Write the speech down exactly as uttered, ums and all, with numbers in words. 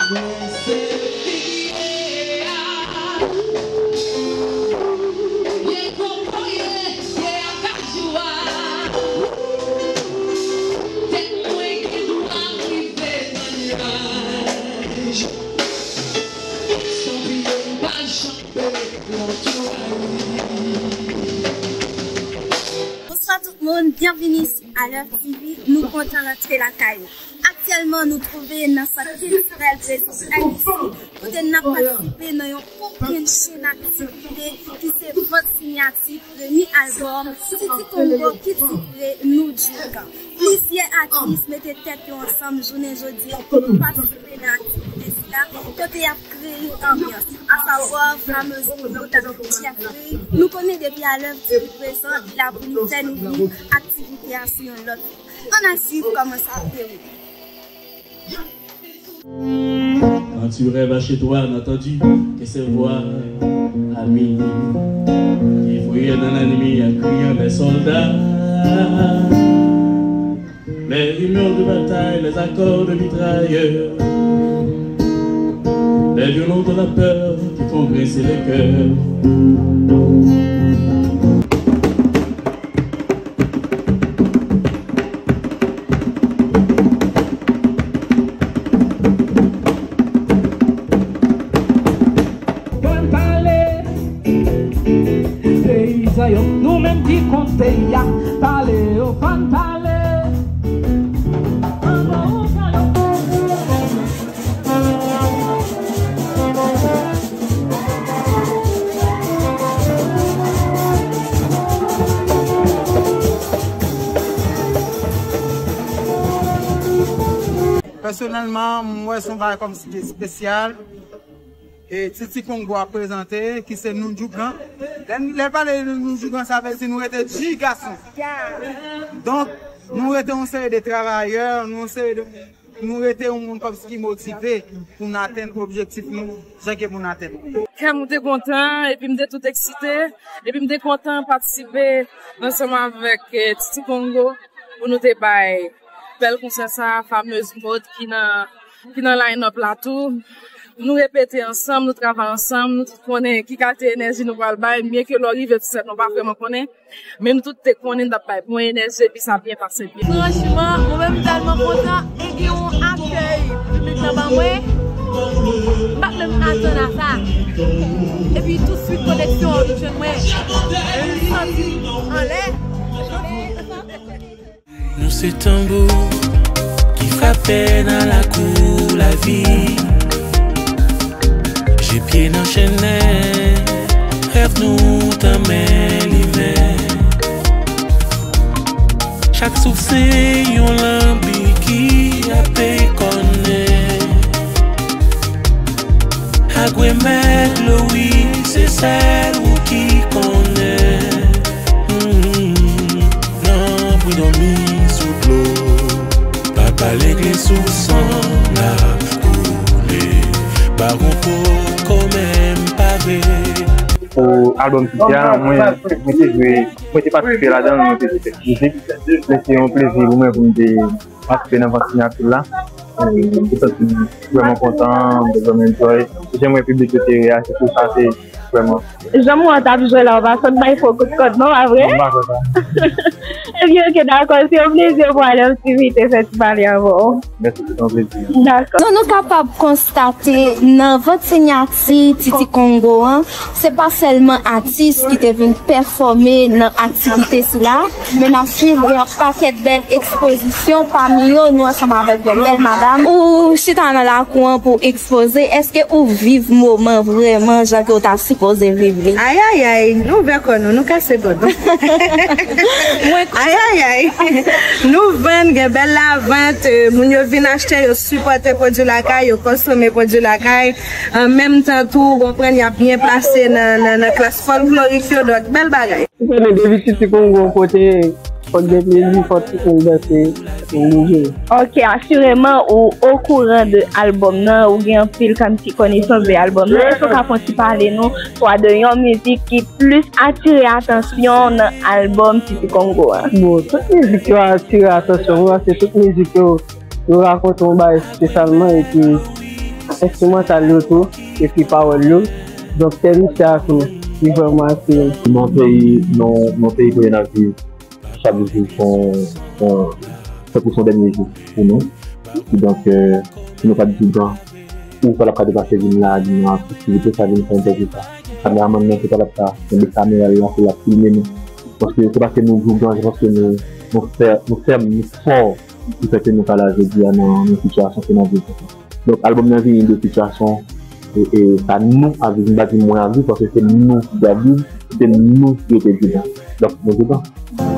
Mwen se figi a, ye koko ye, ye akajou a. Tèt mwen gen dwa rive nan nyaj. San pye m pa janbe lantouray. Bonswa tout moun, byenvini sou Alèv T V. Nou kontan rantre lakay ou. Aktyèlman, nou twouve nan sant kiltirèl Prezans Ayiti, kote n ap patisipe nan yon kokennchenn aktivite ki se vant siyati premye albòm Titi Congo ki titre Nou Djougan. Plizyè atis mete tèt yo ansanm jounen jodi a pou patisipe nan aktivite sila, kote y ap kreye anbyans, asavwa fameuse mode ki ap kreye. Nou konnen depi Alèv T V prezan, li la pou li fè nou viv aktivite a sou yon lòt. Ann al swiv kòman sa ap dewoule. Quand tu rêves à chez toi, entendu que ces voix à minuit qui voyaient dans la nuit en criant des soldats, les rumeurs de bataille, les accords de mitrailleurs, les violons de la peur qui font grincer les cœurs. Bann pale, peyizan yo, nou menm ki kont peyi a, pale yo, bann pale. Ann ba yo. Pèsonèlman, m wè se yon bagay kòmsi ki espesyal. E Titi Congo ap prezante, ki se Nou Djougan. Lè, lè pale de Nou Djougan, sa vle di nou rete djougason. Donk, nou rete yon seri de travayè, nou yon seri de, nou rete yon moun kòmsi ki motive pou n atenn objektif nou, jan ke pou n atenn. Kè m te kontan, epi m te tout eksite, epi m te kontan patisipe ansanm avèk, eh, Titi Congo pou nou te bay bèl konsè sa, fameuse mode ki nan, ki nan line up la tou. Nou repete ansanm, nou travay ansanm, nou tout konnen ki kalite enèji nou pral bay, byen ke lè w rive sou sèn, nou pa vrèman konnen. Men nou tout te konnen n t ap bay bon enèji, epi sa byen pase byen. Franchman, mwen menm m tèlman kontan e gen yon akèy piblik lan ban mwen. M pa t menm atann a sa. Epi tousuit koneksyon an vin jwenn mwen. Epi m santi m anlè. Nou se tanbou ki frape nan lakou lavi. Je pye nan chennen, rèv nou tanmen limen. Chak souf se yon lanbi ki ape kònnen. Agwe mèt lo wi, se sèl ou ki konnen. Mm, nan pri dòmi sou dlo. Papa legliz sou san n ap koule. Baron poko menm pare. Pou albòm Titi a, mwen, mwen te jwe, mwen te patisipe ladan l, mwen te jwe tèks mizik. Men se yon plezi pou mwen pou m te patisipe nan vant siyati la. E, m te santi m vrèman kontan, m te vrèman enjoy. Jan m wè piblik yo te reyaji pou sa, se vrèman. Jan m wè w t ap jwe la, w pa sot bay fo kout kòd non, pa vre? Non, m pa fè sa. Ebyen, oke, dakò. Se yon plezi pou Alèv T V te fè ti pale avè w. Mèsi, se te yon plezi. Dakò. Donk, nou kapab konstate nan vant siyati Titi Congo an, se pa sèlman atis ki te vin pèfòme nan aktivite sila, men n ap swiv yon pakèt bèl ekspozisyon, pami yo, nou ansanm avèk yon bèl madam. Ou chita nan lakou an pou ekspoze. Èske ou viv moman vrèman jan ke w ta sipoze viv li? Ayayay, nou ouvè kò nou, nou kase kò nou. Mwen Ayayay, nou vann, gen bèl lavant, euh, moun yo vin achte, yo sipòte pwodui lakay, yo konsome podui lakay. An menm tan tou, ou konprann, y ap byen pase nan, nan, nan klas fòlklorik yo, donk bèl bagay. Ou konnen depi Titi Congo pote, fòk gen plezi, fòk tout moun danse, fòk moun bouje. Ok, asireman ou okouran de albòm nan, ou gen anpil kanm ti konesans de albòm nan. Èske ou ka fè yon ti pale nou, swa de yon mizik ki plis atire atansyon nan albòm Titi Congo a? Bon, tout mizik yo atire atansyon mwen, paske tout mizik yo, yo rakonte yon bagay espesyalman, epi enstrimantal yo tou, epi pawòl yo. Donk tèm misye a tou, li vrèman atire m. Nan peyi, nan, nan peyi kote n ap viv, chak jou se yon, yon, se pou son dènye jou pou nou. Kidonk, euh, si nou pa di gan, ou pa t ap ka depase vin la, vin nan aktivite sa, vin fè entèvyou sa. Kameramann nan tou pa t ap ka kenbe kamera l la pou l ap filme nou. Paske se paske nou gougan, se paske nou, nou fè, nou fèm, nou fò, ki fè ke nou ka la jodi a nan, nan sitiyasyon ke n ap viv. Donk, albòm nan vini de sitiyasyon e, e sa nou ap viv, m pa di mwen ap viv, paske se nou ki ap viv, se nou ki rete vivan. Donk, nou vivan.